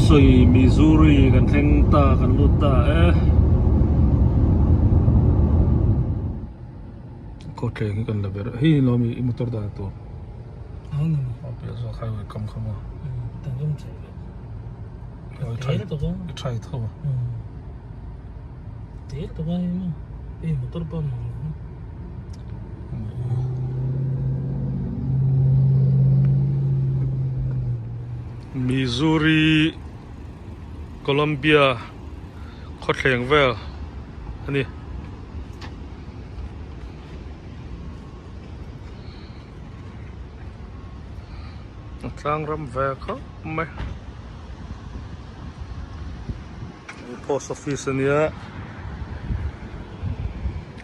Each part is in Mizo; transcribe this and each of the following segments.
sawi Missouri kan thleng ta kan lut ta e. Khawthleng hi kan la ber hei lo mi i motor dan tur a piah zawk highway kam kha maw i try tho a. Missouri Columbia khawthleng vel a ni. A tlang ram ve khawp mai. Post office a nia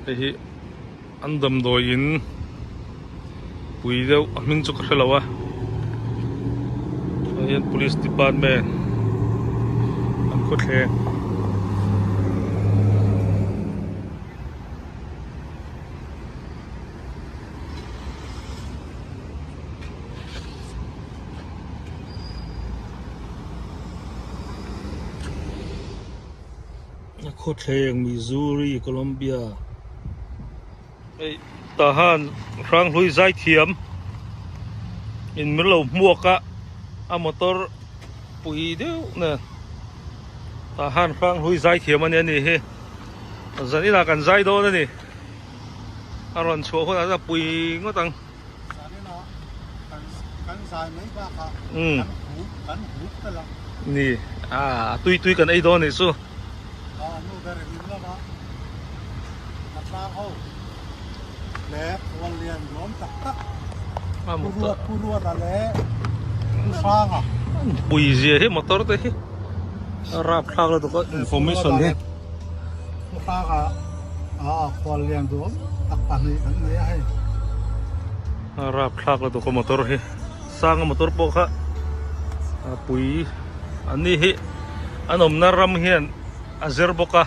hei hi an damdawi in pui deuh a hming chu ka hre lo a hei hian police department an khawthleng. A khawthleng Missouri Columbia hei tah han Hranghlui zaithiam in min lo hmuak a a motor pui deuh nen tah han Hranghlui zaithiam a nia ni hi zan inah kan zai dawn a ni a rawn chhuah hunah chuan a pui ngawt ang. Ni a tui tui kan ei dawn anih chu. Pui zia hi motor te hi a rapthlak lutuk a information hi. A rapthlak lutuk a motor hi sanga motor pawh kha a pui an ni hi an awmna ram hian a zir bawk a.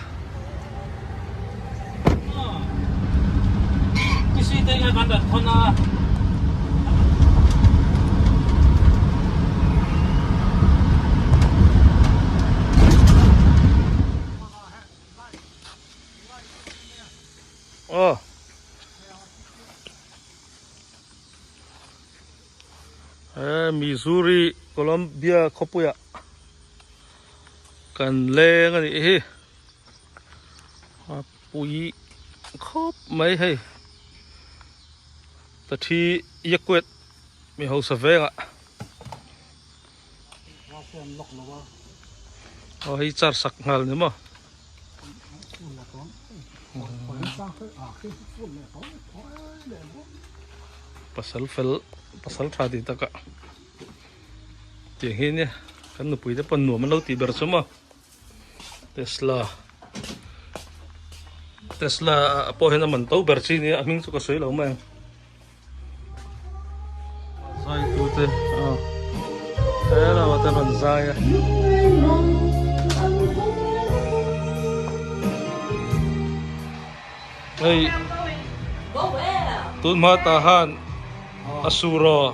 Aw he Missouri Columbia khawpuiah kan leng a nih hi a pui khawp mai hei ta thi Yakuet mi hausa vengah. Aw hei char sak nghal ni maw. Pasal fel pasal tha tih takah tiang hi nia kan nupui te pawn nuam an lo tih ber chu maw Tesla Tesla pawh hian a man to ber chi nia a hming chu ka sawi lo mai ang. Zai tu te a he lamah te rawn zai a. Hei tun hma tah han a sur aw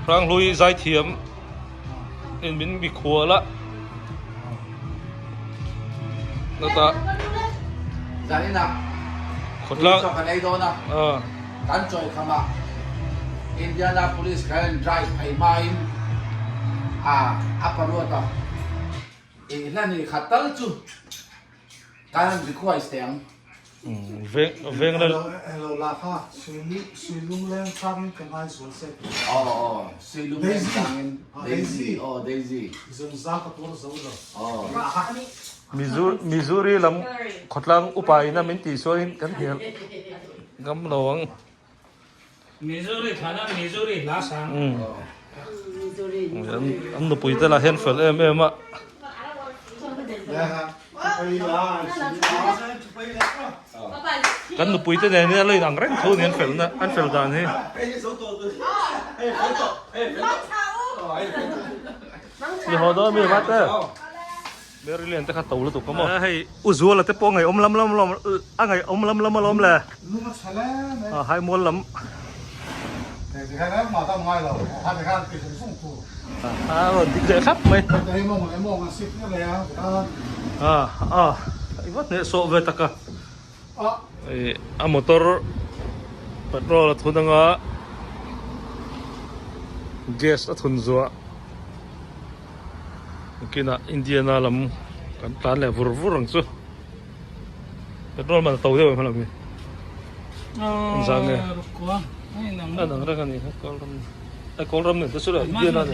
Hranghlui zaithiam in min mikhual a chutah khawtlang Kan chawi kham a, Indianapolis kan drive phei hmain a a paruat a, i hla ni khat tal chu kan han request teh ang. Veng veng la. Hello la kha Suilung leng changin ka ngai zual se. Aw aw Suilung leng changin Daisy aw Daisy. Zungza ka tuar zo lo. Aw. Missouri lam khawtlang upa ina min tih chuanin kan hnial ngam lo ang. Missouri thana Missouri hla sang. An nupui te lah hian fel em em a. Kan nupui te nen hian a lo inang reng tho ni an fel na an fel dan hi. Ni haw dawn mi mate. Mary Lian te kha to lutuk a maw. Hei U Zuala te pawh ngaihawm lam lam lawm a ngaihawm lam lam alawm le. Lung a chhe le mai. A hai mual lam. Hei tikhan engmah dam ngai lo. Kha tikhan ti zung zung tu. A rawn dik leh thlap mai. A a i va hnehsawh ve tak a. A motor petrol a thun anga gas a thun zuah kinah Indiana lam kan tlan leh vur vur ang chu. Petrol man a to deuh em hmalam hi. Engzah nge? A dang reng a ni Kawlram a Kawlram nen te chu leh Indiana nen.